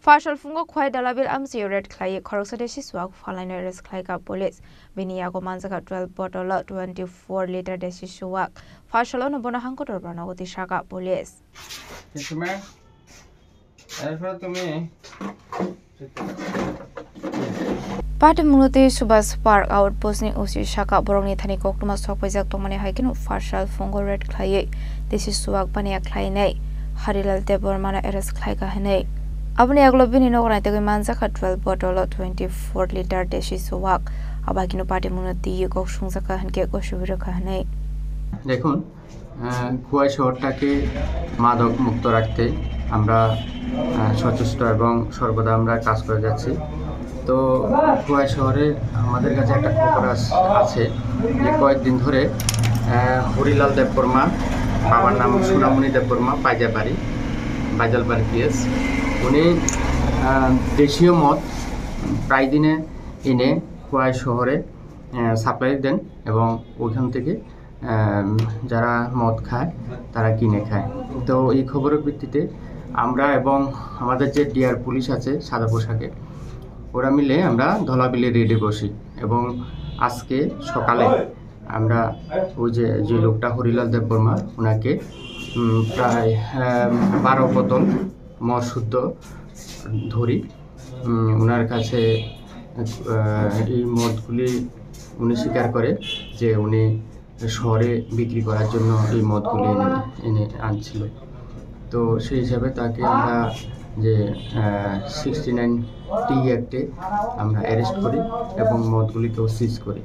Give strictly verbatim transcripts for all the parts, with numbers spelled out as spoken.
Pharsal phungo Khwai Dalabil amchio raid khlaiwi khoroksa desi suwak phalnaino arrest khlaikha police. Bini yago manjakha twelve bottle o twenty four litre desi suwak. Pharsalono bono hangkotor borno goti sakha police. Kisme? Erpore tumi Patimungno tei Subhas Park outpost ni O C saka borokni thani koktwma sok paijak tongmani hai kheno pharsal phungo raid khlaiwi desi suwak baniya khlainai Harilal Debbarmano arrest khlaikha hwnwi. Aboni yagulo bini nogo naitugwi manjakha twelve bottle o twenty four litre desi suwak. Abo hai kheno patimungno twiwi kok sungjakha hwnkhe gosi rwkha hwnwi. Dekhun, আহ, খোয়াই শহরটাকে মাদক মুক্ত রাখতে আমরা, আহ, সচেষ্ট এবং সর্বদা আমরা কাজ করে যাচ্ছি। তো খোয়াই শহরে আমাদের কাছে একটা খবর আস-, আছে যে কয়েকদিন ধরে, আহ, হরিলাল দেববর্মা, বাবার নাম সোনামণি দেববর্মা, পাইজাবাড়ি, বাইজালবাড়ি পিএস, উনি, আহ, দেশীয় মদ প্রায় দিনে এনে খোয়াই শহরে, আহ, সাপ্লাই দেন এবং ওইখান থেকে আম, যারা মদ খায়, তারা কিনে খায়। তো এই খবরের ভিত্তিতে আমরা এবং আমাদের যে ডিআর পুলিশ আছে সাদা পোশাকে, ওরা মিলে আমরা ধলাবিলে রেডে বসি। এবং আজকে সকালে আমরা ওই যে, যে লোকটা হরিলাল দেববর্মা, ওনাকে, উম, প্রায়, আম, বারো বোতল মদ শুদ্ধ ধরি। উম, ওনার কাছে, আহ, এই মদগুলি উনি স্বীকার করে যে উনি শহরে বিক্রি করার জন্য এই মদগুলি এনে, এনে আনছিল। তো সেই হিসাবে তাকে আমরা যে, আহ, সিক্সটি নাইন টি অ্যাক্টে আমরা অ্যারেস্ট করি এবং মদগুলিকেও সিজ করি।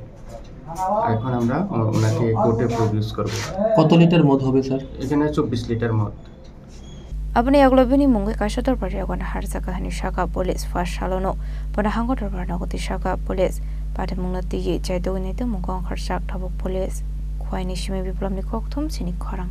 এখন আমরা ও-, ওনাকে কোর্টে প্রডিউস করব। কত লিটার মদ হবে, স্যার? এখানে চব্বিশ লিটার মদ। Aboni yagulo bini mungwi kaisa dorbar yago naharjak hwnwi sakha police. Pharsalono bono hango dorbar nogo twi sakha police. Patimungno twiwi chaitugwi naitugmung kongkharjak tabuk police. Khwaini simi biplopni kokthum chini khorang.